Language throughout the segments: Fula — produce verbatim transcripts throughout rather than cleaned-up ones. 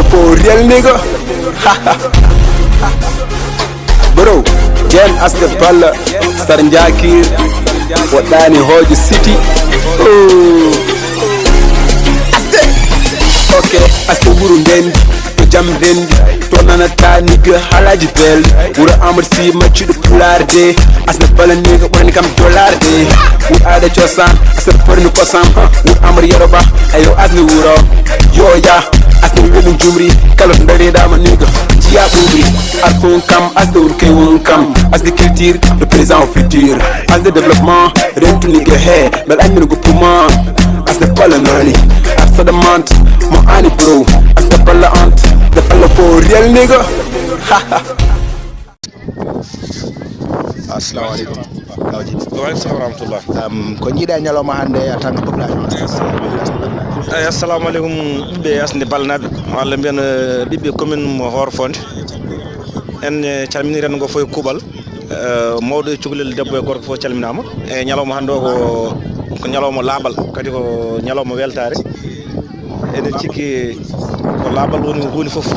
For real nigga. Bro, Jen Asde Balla, Sar Njakir, Waɗɗani Hojo City. Oh. Asde. Ok, Asde wuro ndendi, ko jam ndendi. To nanata nigga halaji bel. Wuro Amr si maccuɗo pulaar de. Asde Balla nigga ɓurani kam dollar de. Wuro aada cosaan, Asde ɓurani kosam. Wuro Amr Yoruba, ayo Asde wuro. Yo ya, Asde weli jumri, kala to ndariɗama nigga. Jiya ɓuri, ar fon kam, Asde wuro kay won kam. Asde culture, le présent au futur. Asde développement, rentu nigga he. Bel anni no go puma. Asde Balla nani. Asde mant, mo ani bro. Asde Balla ant, the Balla for real nigga. Assalamu aleykum. Waaleykum salam wa rahmatullah. Um, ko jiiɗa e ñalawma hannde a tanga population? Eyi, assalamu aleykum ɓiɓɓe Asde Balla naaɓe, walla mbiyen, eh, ɓiɓɓe commune mo Hoore Fonde. En, eh, calmini renndo ngo fof e kuuɓal. Eh, mawɗo e cukalel, debbo e gorko fof calminaama. E ñalawma hannde o ko, ko ñalawma laaɓal, kadi ko ñalawma weltaare. Eɗen cikki ko laaɓal woni huunde fof,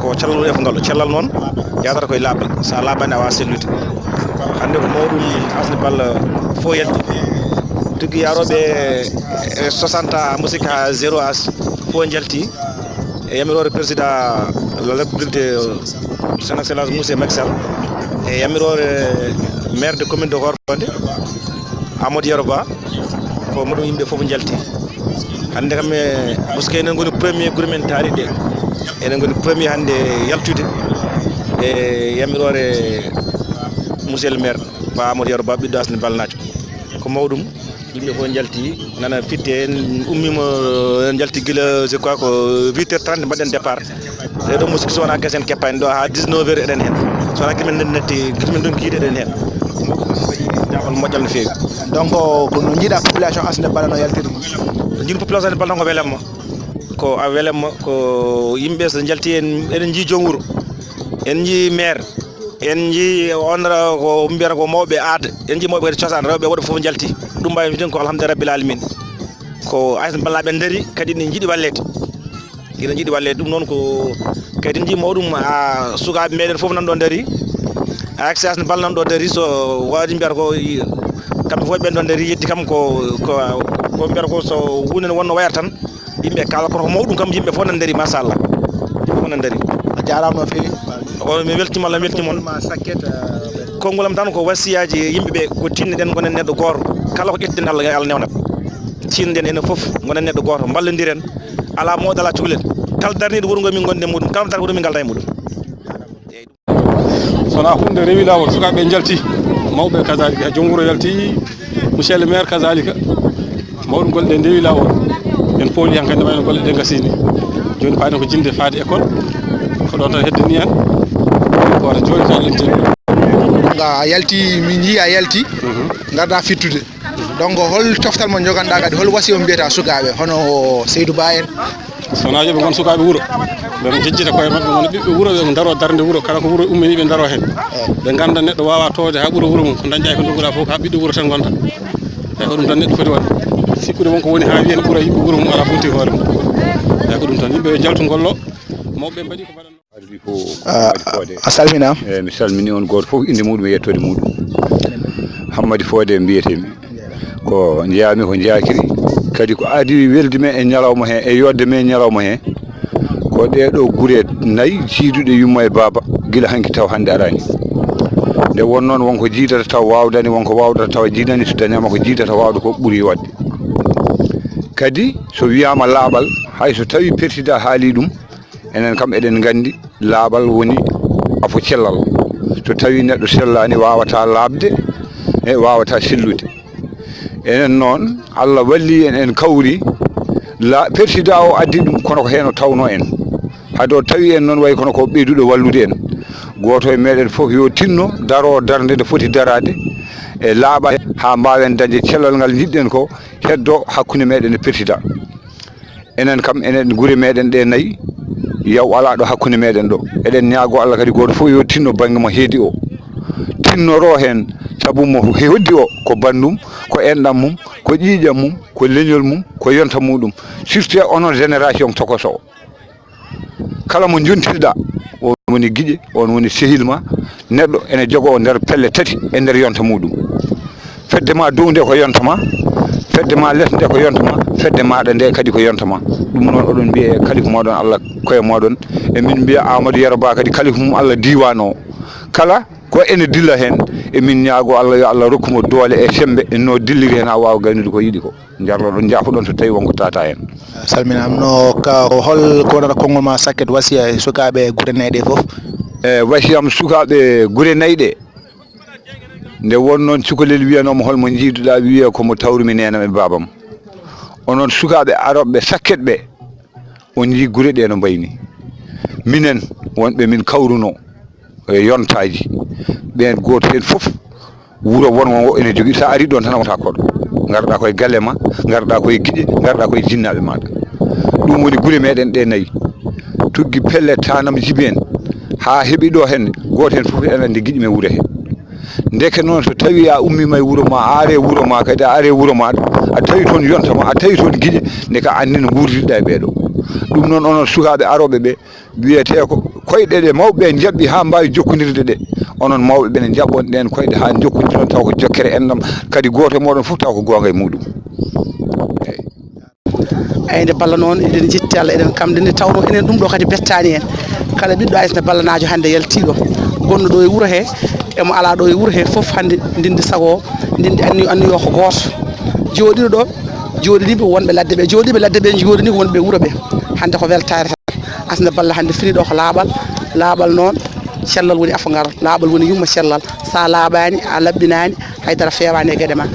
ko cellal woni e fof ngal. Cellal noon yahata koye laaɓal. So a laaɓaani, a waawaa sellude. Hannde ko mawɗum Asde Balla fof yalti. Tuggi yarooɓe e soixante ans, musique haa zéro âge fof njalti. E yamiroore président de la République de son excellence monsieur Macky Sall, e yamiroore maire de commune de Hoore Fonde, Amadou Yero Ba, ko mawɗum yimɓe fof njalti. Hannde kam e, parce que enen ngoni premier gure men taariɗe. Enen ngoni premier hannde yaltude e yamiroore monsieur le maire, Ba Amadou Yero Ba, ɓiɗɗo Asde Balla naajo. Ko mawɗum. Yimɓe fof njalti, nana fitte, en ummiima, en njalti gila, je crois ko huit heures trente mbaɗen départ. Ɗo ɗo musique so wonaa gese en keppa en ɗo haa dix-neuf heures eɗen heen. So wonaa gila men netti, gila men donki yiide eɗen heen. Daabal moƴƴal no feewi. Donc, ko no njiiɗa population Asde Balla no yaltiri? Njiiɗi population Asde Balla ko welamma. Ko a welamma, ko yimɓe so njalti en, eɗen njii joom wuro. En njii maire. En njii on ra-, ko mbiyata ko mawɓe aada, en njii mawɓe kadi cosaan, rewɓe worɓe fof njalti. Ɗum mbawi wiyden ko alhamdulillahi rabbil alamin. Ko Asde Balla naaɓe ndari, kadi ne njiɗi walleede. Ina njiɗi walleede. Ɗum noon ko kadi njii mawɗum, a, sukaaɓe meɗen fof nan ɗo ndari. A, Asde Balla nan ɗo ndari, so waɗi mbiyata ko i-, kamɓe fof ɓen ɗo ndari, yetti kam ko, ko, ko mbiyata ko so huunde ne wonno wayata tan. Yimɓe kala kono ko mawɗum kam, yimɓe fof nan ndari, machallah. Yimɓe fof nan ndari. A jaaraama no feewi. O, mi weltima, Allah weltima on. Ma sakket, eh, konngol am tan ko wasiyaaji yimɓe ɓe, ko tinnoɗen ngonen neɗɗo gooto. Kala ko ƴetten Allah, Allah newnat. Tinnoɗen enen fof ngonen neɗɗo gooto, mballondiren. Alaa mawɗo, alaa cukalel. Kala darniiɗo wuro ngo min ngondi e muɗum, kala darniiɗo wuro min ngalda e muɗum. Sona hunde rewi lawol, sukaaɓe njalti, mawɓe kazalika, joom wuro yalti, monsieur le maire kazalika, mawɗum golle ɗe ndewi lawol. En pooli hankadi wayno golle ɗe ngasini. Joni paɗen ko jinde faade école, ko ɗon tan heddani en. Ko wata joni tan en tewi. Nga yalti, min jii a yalti, ngarda fittude. Donc, hol coftal mo joganɗa kadi, hol wasiya mo mbiyata sukaaɓe, hono o Seydou Ba en? Sona yooɓe ngon sukaaɓe wuro, ɓe jejjita koye maɓɓe, ngona ɓiɓɓe wuro, ɓe daro darnde wuro, kala ko wuro ummini, ɓe daro heen. Ɓe ngannda neɗɗo waawa toowde haa ɓura wuro mum, ko dañƴa ko nduguɗa fof, ko haa ɓiɗɗo wuro tan ngonta. Eyi, ko ɗum tan neɗɗo foti waɗde. Sikkude won ko woni haa wiyen ɓura yimɓe wuro mum, alaa foti hoore mum. Eyi, ko ɗum tan, yimɓe yo njaltu ngollo, mawɓe mbaɗi ko mbaɗan. A, a salminaama. Eyi, mi salmini on gooto fof innde muɗum e yettoode muɗum. Hammadi Fodé mbiyetee-mi. Ko njeyaa-mi ko Njaakiri. Kadi ko adii welde men e ñalawma hee, e yooɗde men e ñalawma hee, ko ɗee ɗoo gure nayi jiiduɗe yumma e baaba, gila hanki tawa hannde araani. Nde won noon, won ko jiidata tawa waawdaani, won ko waawdata tawa jiidaani, so dañaama ko jiidata waawde ko ɓuri waɗde. Kadi, so wiyaama laaɓal, hay so tawii persidaa haalii ɗum, enen kam eɗen nganndi laaɓal woni afo cellal. So tawii neɗɗo sellaani, waawataa laaɓde, e waawataa sellude. Enen noon, Allah wallii en, en kawri, la, persidaa o addi ɗum, kono ko heen o tawnoo en. Hade o tawi en noon, wayi kono ko ɓeyduɗo wallude en. Gooto e meɗen fof yo tinno, daroo darnde nde foti daraade e laaɓal, haa mbaawen dañde cellal ngal njiɗɗen ko heddoo hakkunde meɗen e persidaa. Enen kam, enen gure meɗen ɗe nayi, yaw alaa ɗo hakkunde meɗen ɗo. Eɗen ñaagoo Allah kadi gooto fof yo tinno bannge mo heedi o. Tinnoroo heen, sabu mo he-, hoddi o ko banndum, ko enɗam mum, ko ƴiiƴam mum, ko leñol mum, ko yonta muɗum. Surtout onon génération tokoso o. Kala mo njontirɗa, on woni giƴe, on woni sehil ma. Neɗɗo ene jogoo nder pelle tati e nder yonta muɗum. Fedde ma dow nde ko yonta ma, fedde ma les nde ko yonta ma, fedde maɗa nde kadi ko yonta ma. Ɗum noon oɗon mbiya e kalifu moɗon Allah koye moɗon. E min mbiya Amadou Yero Ba kadi kalifu mum Allah diwan o. Kala ko ene dilla heen, e min ñaago Allah yo Allah rokku mo doole e semmbe e no dilliri heen haa waawa gaynude ko yiɗi ko. Njarloɗon, njaafoɗon so tawi wonko tata heen. Salminaama. No ka, ko hol ko wonata konngol ma sakket wasiya e sukaaɓe gure nayi ɗe fof? E wasiyam sukaaɓe gure nayi ɗe, nde won noon cukalel wiyanoomo hol mo njiiduɗaa, wiya ko mo tawrumi neenam e baabam. Onon sukaaɓe arooɓe sakket ɓe, on njii gure ɗe no mbayni. Minen wonɓe min kawruno e yontaaji, ɓeen gooto heen fof wuro wongo ngo ene jogii. So a arii ɗoon tan a wonata koɗo. Ngarɗaa koye galle ma, ngarɗaa koye giƴe, ngarɗaa koye jinnaaɓe maaɗa. Ɗum woni gure meɗen ɗe nayi. Tuggi pelle tanam jibi en haa heɓi ɗo heen, gooto heen fof ene anndi giƴi men wuro hee. Ndeke noon so tawii a ummiima e wuro ma, a are wuro ma kadi, a are wuro ma, a tawi toon yonta ma, a tawi toon giƴe, ndeke a anndi no nguurdiɗaa e ɓee ɗo. Ɗum noon onon sukaaɓe arooɓe ɓe, wiyetee ko koyɗe ɗe mawɓe ɓe njaɓɓi haa mbaawi jokkondirde ɗe. Onon mawɓe ɓe ne njaɓɓon ɗeen koyɗe haa njokkondiron taw ko jokkere enɗam, kadi gooto e mooɗon fof taw ko goonga e muɗum. Eey. Eey, nde balla noon, eɗen njetti Allah, eɗen kamde nde tawnoo enen ɗum ɗo kadi bettaani en. Kala ɓiɗɗo Aysa nde ballanaajo hannde yaltii ɗo, gonɗo ɗo e wuro hee, e mo alaa ɗo e wuro hee fof hannde ndinndi sago, ndinndi anniyo, anniyo ko gooto. Jooɗiiɗo ɗo, jooɗiniiɓe wonɓe ladde ɓe, jooɗiiɓe ladde ɓe, jooɗinii ko wonɓe wuro ɓe. Hannde ko weltaare tan. Asnde Balla hannde fini ɗo ko laaɓal, laaɓal noon, cellal woni afo ngal, laaɓal woni yumma cellal. So a laaɓaani, a laɓɓinaani, haydara feewaani e geɗe ma.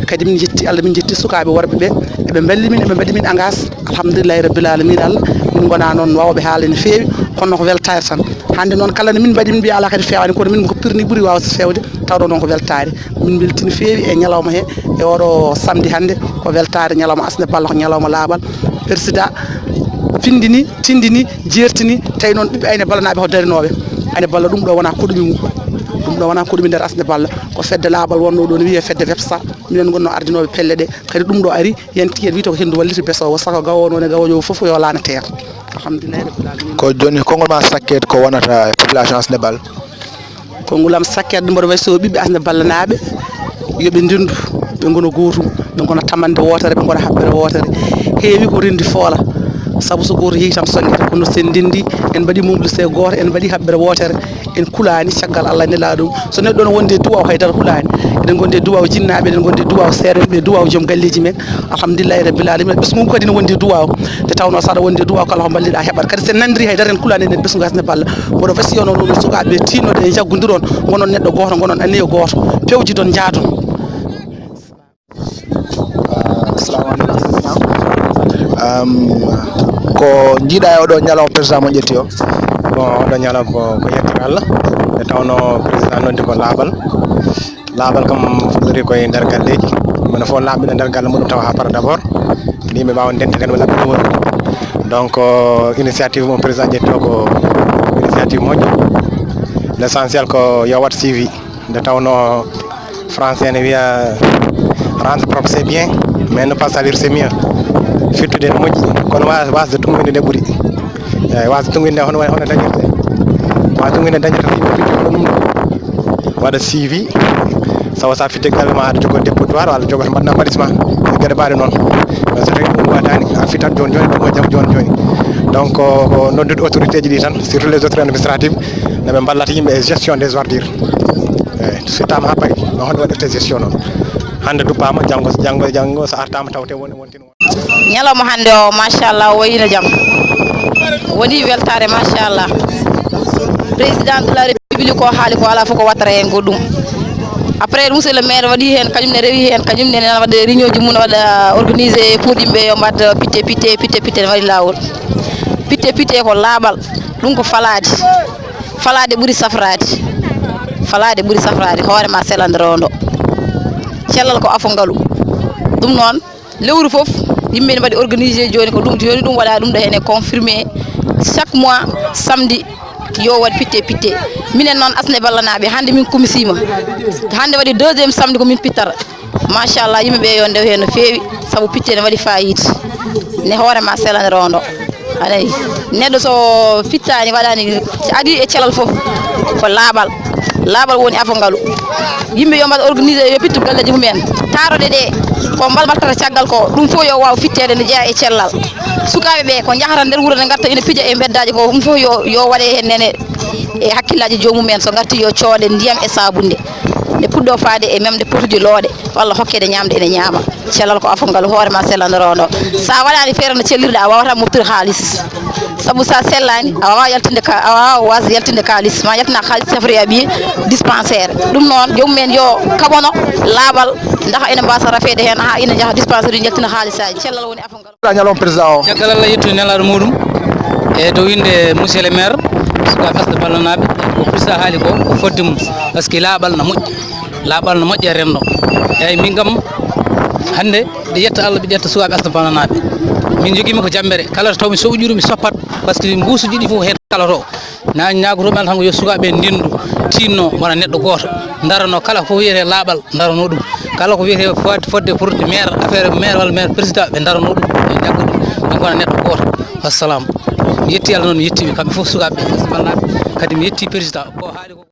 Kadi min njetti Allah, min njetti sukaaɓe worɓe ɓe, eɓe mballi min, eɓe mbaɗi min engage. Alhamdulillahi rabbil alamina Allah, min ngona noon waawɓe haala ene feewi, kono ko weltaare tan. Hannde noon kala no min mbaɗi, min mbiya alaa kadi feewaani, kono min ko pirni ɓuri waawde feewde, tawɗo noon ko weltaare. Min mbeltii no feewi e ñalawma he, e oɗo samedi hannde, ko weltaare ñalawma Asnde Balla, ko ñalawma laaɓal. Président findini, tindini, jeertini, tawi noon ɓiɓɓe Ayne Ballanaaɓe ko darinooɓe. Ayne Balla ɗum ɗo wonaa koɗumi mum. Ɗum ɗo wonaa koɗumi nder Asnde Balla. Ko fedde laaɓal wonnoo ɗo no wiyee fedde websa. Minen ngonnoo ardinooɓe pelle ɗe. Kadi ɗum ɗo ari, yanti en wiyta ko henndu walliti beso o, saka gawo noon e gawojo fof ko yo laana teer. Alhamdulillahi rabbil alamin. Ko jooni konngol ma sakket ko wonata e population Asnde Balla? Konngol am sakket mboɗo wayi so ɓiɓɓe Asnde Ballanaaɓe yo ɓe ndendu, ɓe ngona gootum, ɓe ngona tamannde wootere, ɓe ngona haɓɓere wootere. Heewi ko renndi foola, sabu so gooto yehi tan soññata, kono so en ndenndi, en mbaɗi mobilisé gooto, en mbaɗi haɓɓere wootere, en kulaani caggal Allah e Nelaaɗo mum. So neɗɗo no wondi e duwaaw, haydara hulaani. Eɗen ngondi e duwaaw jinnaaɓe, eɗen ngondi e duwaaw seerenɓe, duwaaw joom galleeji men. Alhamdulillahi rabbil alamin. Ɓesngu ngu kadi no wondi e duwaaw. Nde tawnoo so aɗa wondi e duwaaw, kala ko mballiɗaa heɓat. Kadi so en nanndiri haydara en kulaani enen ɓesngu Asnde Balla. Mboɗo wasiyono ɗum sukaaɓe ɓe tiinnoɗe e njaggondiron, ngonon neɗɗo gooto, ngonon anniya gooto, pewjidon, njaadon. Assalamu aleykum. Am, ko njiiɗa e oɗo ñalawma président mo ƴetti o? Bon, oɗo ñalawma ko, ko yettere Allah. Nde tawno président noddi ko laaɓal. Laaɓal kam fuɗɗori koye nder galleeji. Mino fof laaɓiɗo nder galle muɗum tawa haa para d'abord. Yimɓe mbaawa ndenta kadi walla ɓe ɗum. Donc, euh, initiative mo président ƴetti o ko initiative moƴƴo. L'essentiel ko yo waɗ suivi. Nde tawno français ne wiya rendre propre c'est bien, mais ne pas salir c'est mieux. Firtude ne moƴƴi, kono wa-, wasde tunnginde nde ɓuri. Eeyi, wasde tunnginde nde hono, hono dañirte? Wasde tunnginde dañirte ko yimɓe firti hono ɗum ɗo. Waɗa suivi, sabu so a fitti galle ma, aɗa jogoo dépotoir, walla jogoo to mbaɗna balisma, e geɗe mbaɗe noon. Mais so tawi ɗum waɗaani, a fittat jooni jooni, ɗum ko jam jooni jooni. Donc, ko, ko noddude autorité ji ɗi tan, surtout les autorités administratives, no ɓe mballata yimɓe e gestion des ordures. Eeyi, so fittaama haa paari, no hono waɗirte gestion noon. Hannde duppaama, janngo, janngo, janngo so artaama tawte woni, wonti no. Ñalawma hannde o, machallah, o wayino jam. Woni weltaare, machallah. Président de la République o haali ko alaa fof ko wattata heen ko ɗum. Après, monsieur le maire waɗi heen, kañum ne rewi heen, kañum ne nana waɗa réunion ji mum, waɗa organisé pour yimɓe yo mbaɗ pitte, pitte, pitte, pitte, ne waɗi laawol. Pitte, pitte ko laaɓal, ɗum ko falaade. Falaade ɓuri safraade. Falaade ɓuri safraade, hoore ma selande roondo. Cellal ko afo ngalu. Ɗum noon, lewru fof, yimɓe ne mbaɗi organisé jooni ko ɗum, jooni ɗum waɗa ɗum ɗo heen e confirmé. Chaque mois, samedi, yo waɗ pitte, pitte. Minen noon, Asnde Ballanaaɓe, hannde min kumisiima. Hannde waɗi deuxième samedi ko min pittata. Machallah, yimɓe ɓe yo ndew heen no feewi, sabu pitte ne waɗi fayida. Ne hoore ma selande roondo. Aɗa yiyi, neɗɗo so fittaani, waɗaani, so adii e cellal fof, ko laaɓal. Laaɓal woni afo ngalu. Yimɓe yo mbaɗ organisé, yo pittu galleeji mumen. Taaroɗe ɗe, ko mbal mbattata caggal ko, ɗum fof yo waaw fitteede, ne jeyaa e cellal. Sukaaɓe ɓe ko njahata nder wuro, ne ngarta ina pija e mbeddaaji ko, ɗum fof yo, yo waɗe heen nene e hakkillaaji joomum en. So ngarti yo cooɗe ndiyam e saabunde, nde puɗɗo faade e memde potuji looɗe, walla hokkeede ñaamde ene ñaama. Cellal ko afo ngalu, hoore ma sella nde roondo. So a waɗaani feere no cellirɗa, a waawata moftude haalis. Sabu so a sellaani, a waawaa yaltinde ka, a waawaa waasde yaltinde kaalis, ma yaltina haalis safroya ɓiye dispensaire. Ɗum noon, joomum en yo kaɓono laaɓal, ndax ene mbaasa rafeede heen, haa ina njaha dispensaire, yaltina haalisaaji. Cellal woni afo ngalu. Ñalawma président o. Caggal Allah yettude nelaaɗo muɗum, e dow innde monsieur le maire, sukaaɓe Asda Ballanaɓe, ko président haali ko, ko fodde mum, parce que laaɓal na moƴƴi, laaɓal na moƴƴi e renndo. Eyyi, min kam hannde, mbiɗa yetta Allah, mbiɗa yetta sukaaɓe Asda Ballanaɓe. Min njogiima ko jammbere, kala to tawmi so ƴuuri mi soppat, parce que mbuusuji ɗi fof heen kala to. Na ñaagotoomi Allah tan ko yo sukaaɓe ɓe ndenndu, tiinno, wona neɗɗo gooto, ndarano kala ko wiyetee laaɓal, ndarano ɗum. Kala ko wiyetee fodde, fodde pour maire, affaire maire walla maire président, ɓe ndarano ɗum, ɓe njagga ɗum, ɓe ngona neɗɗo gooto. Wassalam. Mi yetti Allah noon, mi yetti ɓe kamɓe fof sukaaɓe ɓe, Asda Ballanaɓe. Kadi mi yetti président, ko haali ko.